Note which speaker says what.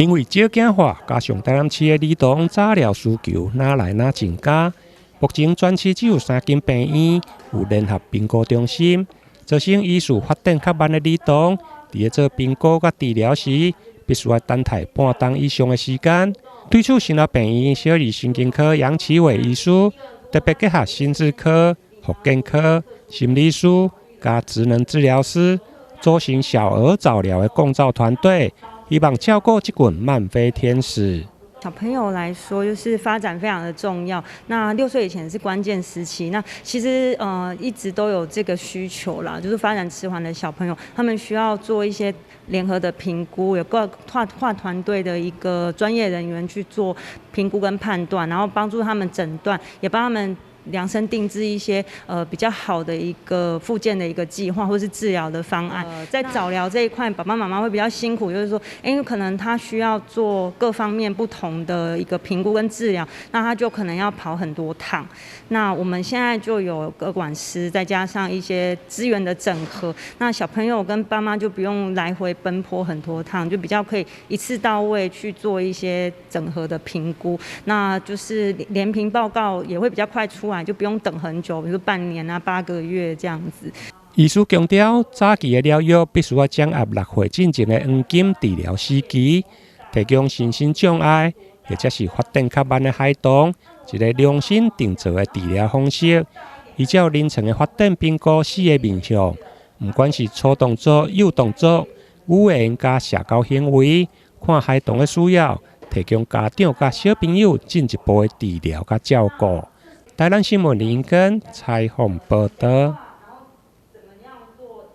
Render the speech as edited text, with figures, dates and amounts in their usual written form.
Speaker 1: 因為少子化，加上台南市的兒童早療需求愈來愈增加，目前全市只有三間病院有聯合評估中心，造成醫術發展較慢的兒童，佇咧做評估佮治療時，必須愛等待半冬以上的時間。對此，新華病院小兒神經科楊奇偉醫師特別結合心智科、復健科、心理師佮職能治療師，組成小兒早療的共照團隊，希望照顧這群慢飛天使。
Speaker 2: 小朋友來說，就是發展非常的重要。那6歲以前是關鍵時期。那其實一直都有這個需求啦，就是發展遲緩的小朋友，他們需要做一些聯合的評估，有個跨團隊的一個專業人員去做評估跟判斷，然後幫助他們診斷，也幫他們量身定製一些比較好的一個復健的一個計劃，或是治療的方案。在早療這一塊，爸爸媽媽會比較辛苦，就是說，因為可能他需要做各方面不同的一個評估跟治療，那他就可能要跑很多趟。那我們現在就有個管師，再加上一些資源的整合，那小朋友跟爸媽就不用來回奔波很多趟，就比較可以一次到位去做一些整合的評估。那就是聯評報告也會比較快出來，就不用等很久，比如說半年啊、8個月這樣子。
Speaker 1: 醫師強調，早期的療育必須愛掌握6歲進前的黃金治療時期，提供身心障礙或者是發展較慢的孩童一個量身定做的治療方式。依照臨床的發展評估四個面向，毋管是粗動作、幼動作、語言佮社交行為，看孩童的需要，提供家長佮小朋友進一步的治療佮照顧。台南新聞林根採訪報導。